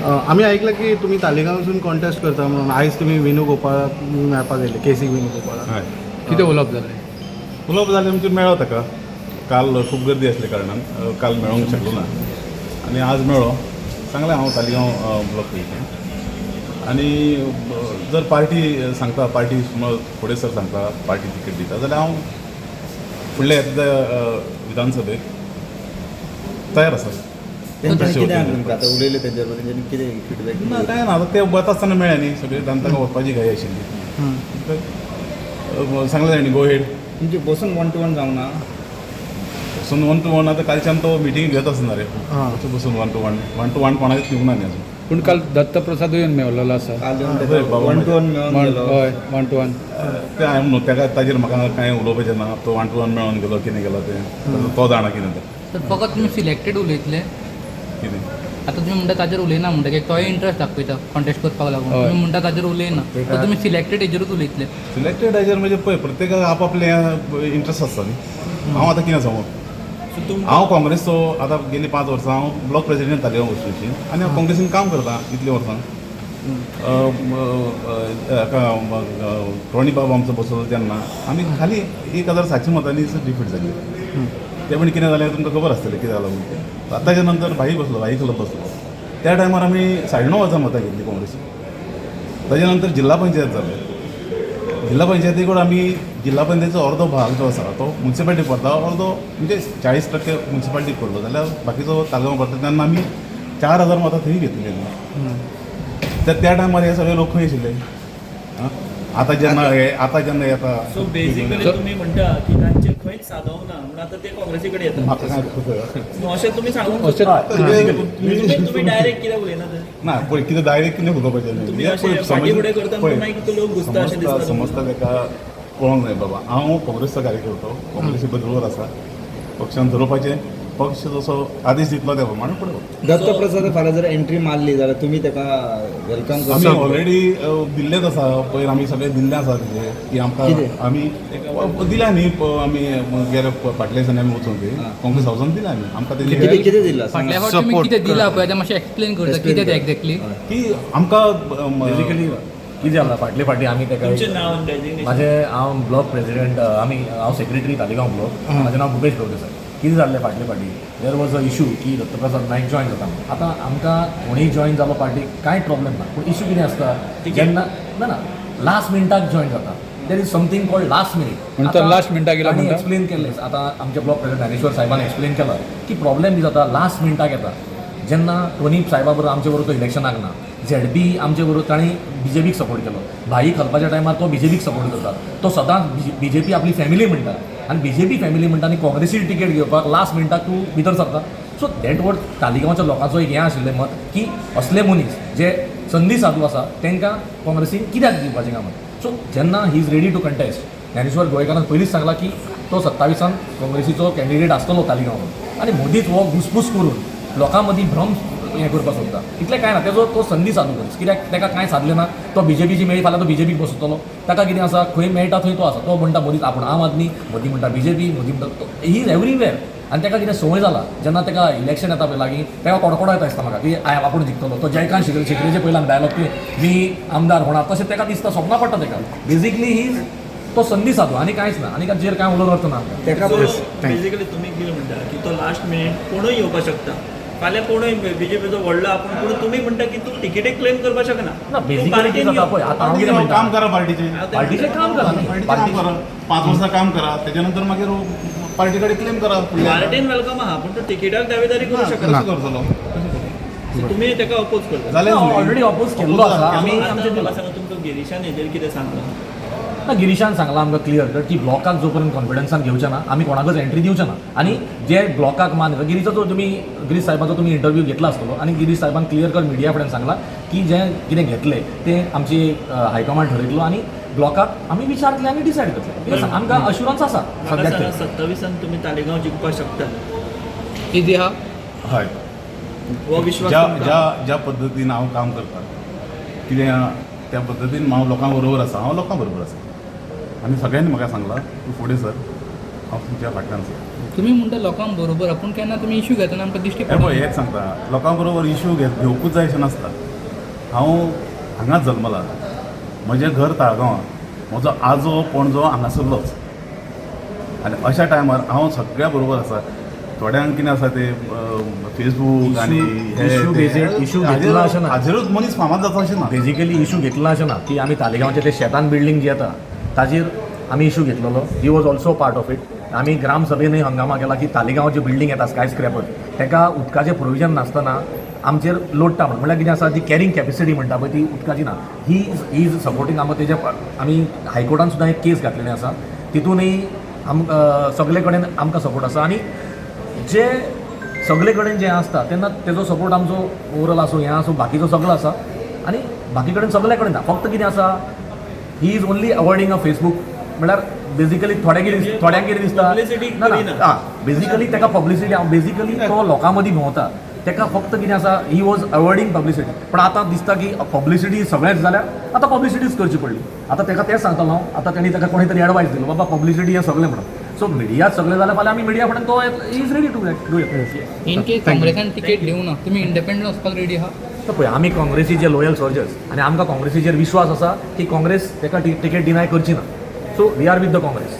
आमी आयकलां की तुमी तालिगांवसून कॉन्टेस्ट करता म्हणून आयज तुमी विनू गोपाळाक मेळपाक गेल्ले, केसी विनू गोपाळाक. हय. कितें उलोवप जालें? उलोवप जालें म्हणजे मेळ्ळो ताका. काल खूब गर्दी आसल्या कारणान काल मेळोंक शकलो ना आनी आज मेळ्ळो. सांगलें हांव तालिगांव ब्लॉक वयता आनी जर पार्टी सांगता, पार्टी समज फुडें सर सांगता, पार्टी तिकेट दिता जाल्यार हांव फुडल्या येता विधानसभेक तयार आसा. तेंच्यांनी तशें कितें वचून. तुमकां आतां उलयले तेंच्या बरोबर, तेंच्यांनी कितें फिडबॅक? ना, कांय ना. आतां ते वता आसतना मेळ्ळे न्ही सगळे, तांकां वचपाची घाई आशिल्ली. तर, सांगलें तांणी गो हेड. तुमचे बसून वन टू वन जावना? बसून वन टू वन आतां कालच्यान तो मिटींग घेत आसणार रे. तशें बसून one to one, one to one कोणाकच दिवंक ना न्ही अजून. पूण काल दत्तप्रसादूय येवन मेवलेलो आसा. काल येवन हय, बाबा. वन टू वन मेळोन गेलो. हय, वन टू वन. तें हांवें न्हू ताका, ताजेर म्हाका कांय उलोवपाचें ना. तो वन टू वन मेळोन गेलो, कितें गेलो तें तो जाणा कितें तें. तर फकत तुमी सिलेक्टेड उलयतले? कितें? आतां तुमी म्हणटा ताजेर उलयना म्हणटा, कित्याक तोय इंट्रस्ट दाखयता कॉन्टेस्ट करपाक लागून. हय. तुमी म्हणटा ताजेर उलयना, तर तुमी सिलेक्टेड हेजेरूच उलयतले? सिलेक्टेड हाजेर म्हणजे पळय, प्रत्येकाक आपआपलें इंट्रस्ट आसता न्ही. हांव आतां कितें सांगू, हांव काँग्रेसचो आतां गेलीं 5 वर्सां हांव ब्लॉक प्रेसिडेंट तालिगांव वचूची आनी हांव काँग्रेसीन काम करता इतलीं वर्सां. हाका रोणी बाब आमचो बसवलो तेन्ना आमी खाली 1700 मतांनी डिफीट जाली. ते पण कितें जालें तुमकां खबर आसतलें कितें जालां म्हणून तें. ताच्या नंतर भाई बसलो, भाई क्लब बसलो, त्या टायमार आमी 9,500 मतां घेतली काँग्रेसीन. ताच्या नंतर जिल्हा पंचायत जालें. जिल्हा पंचायती कडेन आमी जिल्हा पंचायतीचो अर्दो भाग जो आसा तो मुन्सिपालिटी पडटा, अर्दो म्हणजे 40% मुन्सिपालिटीक पडलो जाल्यार बाकीचो तालुका पडटा. तेन्ना आमी 4000 मतां थंय घेतलेली. तर त्या टायमार हे सगळे लोक खंय आशिल्ले? आं, आतां जेन्ना हे, आतां जेन्ना येता. सो बेसिकली तुम्ही म्हणटा की तांचे खंयच सादोवंक ना म्हणून आतां ते काँग्रेसी कडेन येतात? म्हाका काय खबर. न्हू, अशें तुमी सांगूंक अशें सोदता. तुम्ही डायरेक्ट कित्याक उलयना तर? ना, पळय कितें डायरेक्ट कितें उलोवपाचें. तुमी अशें फाटीं फुडें करता म्हणून मागीर तो लोक घुसता अशें दिसता. समजता ताका कळोंक जाय बाबा, हांव काँग्रेसचो कार्यकर्तो, काँग्रेसी बरोबर आसा. पक्षान धरोवपाचें, पक्ष जसो आदेश दितलो त्या प्रमाणे फुडें वतलो. दत्तप्रसाद फाल्यां जर एंट्री मारली जाल्यार तुमी ताका welcome आमी करता? ऑलरेडी दिल्लेच आसा. पयर आमी सगळे दिल्लें आसा तेजे की आमकां कितें? आमी दिल्या न्ही, आमी गेले फाटल्या दिसांनी आमी वचून ती काँग्रेस हावसान दिल्या आमी आमकां कितें तेजे कितें दिलां? फाटल्या फावट तुमी कितें दिलां पळय, आतां मातशें एक्सप्लेन करता कितें तें एक्झॅक्टली. की आमकां बेसिकली कितें जाला, फाटले फावटी आमी ताका तुमचें नांव आनी डेजिग्नेशन? म्हाजें, हांव ब्लॉक प्रेसिडेंट, आमी हांव सेक्रेटरी तालिगांव ब्लॉक, म्हाजें नांव भुपेश प्रभुदेसाय. कितें जाल्लें, फाटले फावटी there was a issue की दत्तप्रसाद नायक जॉयन जाता म्हणून. आतां आमकां कोणीय जॉयन जालो पार्टीक कांय प्रॉब्लेम ना, पूण इशू कितें आसता जेन्ना ना ना लास्ट मिनटाक जॉयन जाता. There is something called last minute. म्हणून तो last मिनटाक येयला म्हणटा? एक्सप्लेन केल्लें आतां आमचे ब्लॉक प्रेसिडेंट ज्ञानेश्वर साहेबान एक्सप्लेन केलां की प्रॉब्लेम कितें जाता, लास्ट मिनटाक येता. जेन्ना टोनी साहेबा बरोबर आमचे बरोबर तो इलेक्शनाक ना, झेडपी आमचे बरोबर तांणी बीजेपीक सपोर्ट केलो. भाई खलपाच्या टायमार तो बीजेपीक सपोर्ट करता. तो सदांच बीजेपी आपली फॅमिली म्हणटा आनी बीजेपी फॅमिली म्हणटा आनी काँग्रेसी तिकेट घेवपाक लास्ट मिनटाक तूं भितर सरता. सो that what तालिगांवच्या लोकांचो एक हें आशिल्लें मत की असले मनीस जे संदी साधू आसा तांकां काँग्रेसीन कित्याक दिवपाचें काय म्हणून. सो जेन्ना he is ready to contest, Dnyaneshwar गोंयकारान पयलींच सांगलां की तो 27 काँग्रेसीचो कॅन्डिडेट आसतलो तालिगांव आनी मोदीच हो घुसपूस करून लोकां मदीं भ्रम हें करपाक सोदता. इतलें कांय ना, तेजो तो संदी सादू मनीस. कित्याक ताका कांय सादलें ना, तो बीजेपीची मेळ्ळी फाल्यां तो बीजेपीक बसतलो. ताका कितें आसा, खंय मेळटा थंय तो आसा. तो म्हणटा मोदीच आपूण आम आदमी, मोदी म्हणटा बीजेपी, मोदी म्हणटा, he is everywhere. आनी ताका कितें संवय जाला, जेन्ना ताका इलेक्शन येता पळय लागीं, ताका कडकडो येता दिसता म्हाका की I आपूण जिखतलो. तो जयकांत शेगडे शेगडेचे पयल्यान डायलॉग की मी आमदार होणार, तशें ताका दिसता, सपनां पडटा ताका. बेजिकली ही तो संदी सादू आनी कांयच ना. आनी ताचेर कांय उलोवन अर्थ ना आमकां. ताका बेसिकली तुमी कितें म्हणटा की तो लास्ट मिनीट कोणूय येवपाक शकता, फाल्यां कोणूय बीजेपीचो व्हडलो आपूण, पूण तुमी म्हणटा की तूं तिकेटीक क्लेम करपाक शकना. ना, तूं बेसिकली पार्टीन कितें जाता यो. पळय, आतां हांव कितें म्हणटा, काम करा पार्टीचें. पार्टीचें काम करा न्ही. पार्टीचें काम करा, 5 वर्सां काम करा, त्याच्या नंतर मागीर पार्टी कडेन क्लेम करा फुडल्या. पार्टीन welcome आहा, पूण तूं तिकेटाक दावेदारी करूं शकना. कशें करतलो? So तुमी ताका अपोज करता? जालें. ऑलरेडी अपोज केल्लो आसा आमी. आतां आमचें म्हाका दिलां. सांगा, तुमकां गिरीशान हेजेर कितें सांगलां? ना, गिरीशान सांगलां आमकां क्लियर कट की ब्लॉकाक जो पर्यंत कॉन्फिडन्सान घेवचे ना आमी कोणाकच एंट्री दिवचे ना. आनी जे ब्लॉकाक मान, गिरीशाचो तुमी, गिरीश साहेबाचो तुमी इंटरव्यू घेतला आसतलो आनी गिरीश साहेबान क्लियर कट मिडिया फुड्यान सांगलां की जें कितें घेतलें तें आमची हायकमांड ठरयतलो आनी ब्लॉकाक आमी विचारतले आनी डिसायड करतले. कित्याक आमकां अश्युरन्स आसा म्हाका सद्याक सांगा, तरी. 27 तुमी तालिगांव जिखपाक शकता? इजी आहा. हय. हो विश्वास ज्या तुमकां? ज्या ज्या पद्दतीन हांव काम करता कितें त्या पद्दतीन हांव लोकां बरोबर आसा, हांव लोकां बरोबर आसा. आनी सगळ्यांनी म्हाका सांगलां तूं फुडें सर. हांव तुमच्या फाटल्यान आसा. तुमी म्हणटा लोकांक बरोबर, पूण केन्ना तुमी इश्यू घेतना आमकां दिश्टी हे पळय, पडना. हेच सांगता, लोकां बरोबर इशू घेवकूच जाय अशें नासता. हांव हांगाच जल्मला, म्हजें घर ताळगांवां, म्हजो आजो पणजो हांगासरलोच आनी अशा टायमार हांव सगळ्या बरोबर आसा. थोड्यांक कितें आसा ते फेसबूक आनी हे Issue ते. based- issue घेतला अशें ना. हाजेरूच मनीस फामाद जाता अशें ना. बेजिकली इशू घेतला अशें ना की आमी तालिगांवचे ते शेतान बिल्डींग जी येता ताजेर आमी इशू घेतलेलो. He was also part of it. आमी ग्रामसभेनूय हंगामा केला की तालिगांव जी बिल्डींग येता स्काय स्क्रॅपर, ताका उदकाचें प्रोविजन नासतना आमचेर लोडटा म्हणून. म्हणल्यार कितें आसा, जी कॅरिंग कॅपेसिटी म्हणटा पळय ती उदकाची ना. He is supporting आमकां. तेज्या आमी हायकोर्टान सुद्दां एक केस घातलेली आसा, तितूनय सगळे कडेन आमकां सपोर्ट आसा. आनी जे सगळे कडेन जे आसता तेन्ना तेजो सपोर्ट आमचो ओवरऑल आसूं, हें आसूं, बाकीचो सगळो आसा. आनी बाकी कडेन सगळे कडेन ना. फक्त कितें आसा, he is only avoiding a Facebook. म्हणल्यार बेजिकली थोड्या कितें, थोड्यांक कितें दिसता Publicity ना करिना. ना, आं, बेजिकली ताका पब्लिसिटी, बेजिकली तो लोकां मदीं भोंवता, ताका फक्त कितें आसा, he was avoiding publicity. पण आतां दिसता की पब्लिसिटी सगळेंच जाल्यार आतां पब्लिसिटीच करची पडली. आतां ताका तेंच सांगतालो हांव, आतां तेणी ताका कोणी तरी एडवायस दिलो, बाबा पब्लिसिटी हें सगळें म्हणून. सो मिडिया सगळें जाल्यार फाल्यां आमी मिडिया फुडें तो is ready to do it. In case काँग्रेसान ticket दिवना, तुमी इंडिपेंडंट वचपाक रेडी आहा? तर पळय, आमी काँग्रेसीचे लोयल सोल्जर्स आनी आमकां काँग्रेसीचेर विश्वास आसा की काँग्रेस ताका टिकेट डिनाय करची ना. So we are with the Congress.